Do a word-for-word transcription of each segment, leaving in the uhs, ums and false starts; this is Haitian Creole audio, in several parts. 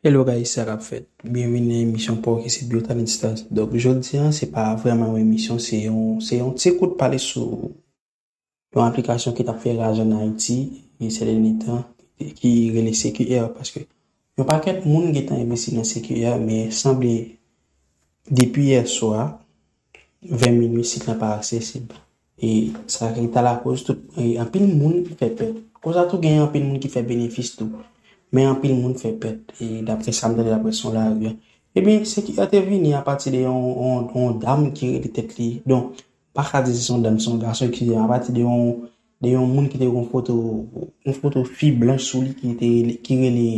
Hello guys, sa k ap fèt? Byenvini nan emisyon pa w ki se Biotan Instance. Donk jodi a, se pa vrèman yon emisyon, se yon, se yon ti kout pale sou yon aplikasyon ki t ap fè lajan ann Ayiti, e sè dènye tan, ki rele C Q R, paske yon pakèt moun gentan envesti nan C Q R, men sanble depi yè swa, vè minui, sit lan pa aksesib. E sa ki ta lakoz tout, e anpil moun fè pèt. Konsa tou gen anpil moun ki fè benefis tou. Men anpil moun fè pèt. E daprè sa m tande daprè son lari a. Ebyen, se ki te vini apati de yon, yon, yon dam ki rele tèt li. Donk, pa ka di se yon dam, se yon gason, eskize m, apati de yon, de yon moun ki te gen yon foto, yon foto fi blanch sou li ki te, ki rele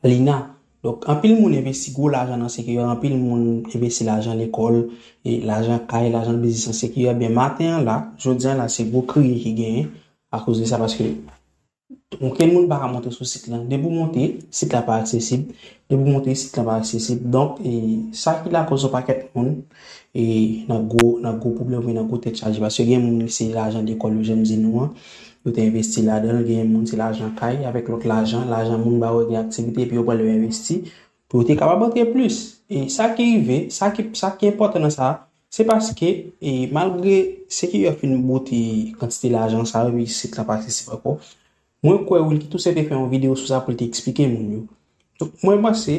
Lina. Donk, anpil moun envesti gwo lajan nan C Q R, anpil moun envesti lajan lekòl, e lajan kay, lajan biznis nan C Q R. Ebyen, maten an la, jodi an la, se gwo kriye ki genyen akoz de sa, paske okenn moun pa ka monte sou sit lan. Depi w monte, sit la pa aksesib. Depi w monte, sit la pa aksesib. Donk, e, sa ki lakoz yon pakèt moun e nan gwo, nan gwo pwoblèm oubyen nan gwo tèt chaje. Paske gen moun, se lajan lekòl yo, jan m di nou an, yo te envesti ladan l. Gen moun, se lajan kay avèk lòt lajan, lajan moun ba yo gen aktivite, epi yo pral yo envesti pou yo te kapab antre plis. E sa ki rive, sa ki, sa ki enpòtan nan sa, se paske, e malgre C Q R fin boute kantite lajan sa yo, epi sit la pa aksesib ankò, mwen kwè Wilky Toussaint te fè yon videyo sou sa pou l te eksplike moun yo. Donk, mwen panse,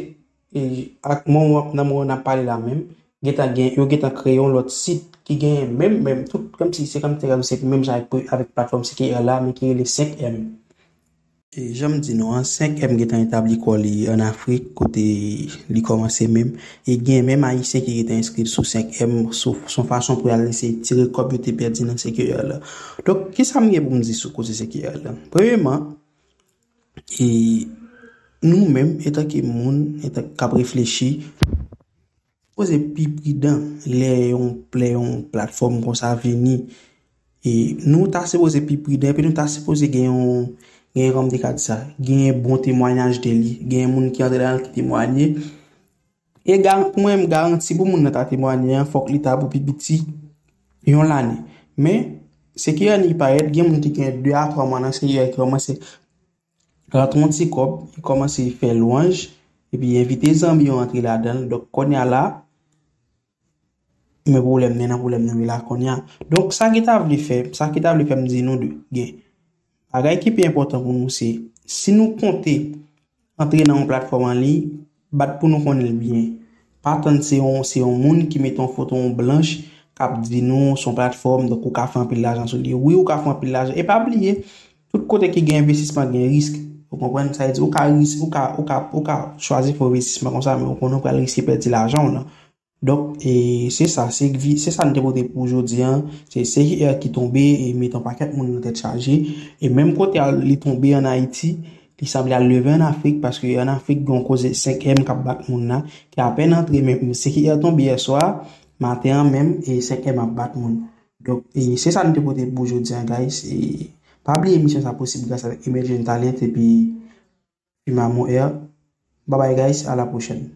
e, ak moman, nan moman n ap pale la menm, gentan gen, yo gentan kreye yon lòt sit ki gen menm, menm, tout, kòmsi, se kòmsi, kòmsi menm jan avèk, avèk platfòm C Q R la, men ki rele senk M. E jan m di nou an, senk M gentan etabli kò li ann Afrik, kote li kòmanse menm. E gen menm Ayisyen ki rete enskri sou senk M, sou, sou fason pou y al eseye tire kòb yo te pèdi nan C Q R la. Donk, kisa m gen pou m di sou koze C Q R la? Premyèman, e nou menm, etanke moun, etan k ap reflechi, sipoze pi pridan lè yon, lè yon platfòm konsa vini. E nou ta sipoze pi pridan, epi nou ta sipoze gen yon, gen, kòman m te ka di sa, gen bon temwayaj de li, gen moun ki antre ladan l ki temwaye. E ga-, pou mwen, m garanti pou moun nan ta temwaye an, fòk li ta pou pi piti yon lane. Men, C Q R ni parèt, gen moun ki gen de a twa mwa nan C Q R ki kòmanse rantre yon ti kòb, li kòmanse fè lwanj, epi envite zanmi yo antre ladan l. Donk, kounye a la, men pwoblèm nan, nan pwoblèm nan, men la kounye a. Donk, sa ki ta vle fè, sa ki ta vle fè m di nou de, gen. Bagay ki pi enpòtan pou nou, se, si nou konte antre nan yon platfòm an liy, bat pou nou konnen l byen. Pa tann se yon, se yon moun ki mete yon foto yon blanch k ap di nou se yon platfòm, donk ou ka fè anpil lajan sou li. Wi, ou ka fè anpil lajan. E pa bliye, tout kote ki gen envestisman, gen risk. Ou konprann? Sa vle di, ou ka ris-, ou ka, ou ka, ou ka chwazi fè envestisman konsa, men ou konnen ou pral riske pèdi lajan w lan. Donk, e, se sa, se vi-, se sa n te pote pou jodi an. Se C Q R ki tonbe e mete yon pakèt moun nan tèt chaje. E menm kote a li tonbe ann Ayiti, li sanble al leve ann Afrik, paske ann Afrik, gen yon koze senk M k ap bat moun nan, ki apèn antre, men C Q R tonbe yè swa, maten an menm, e senk M ap bat moun. Donk, e se sa n te pote pou jodi an, guys. E pa bliye emisyon sa posib gras avèk Emerging Talent epi Firmamon Air. Bye bye, guys, à la prochaine.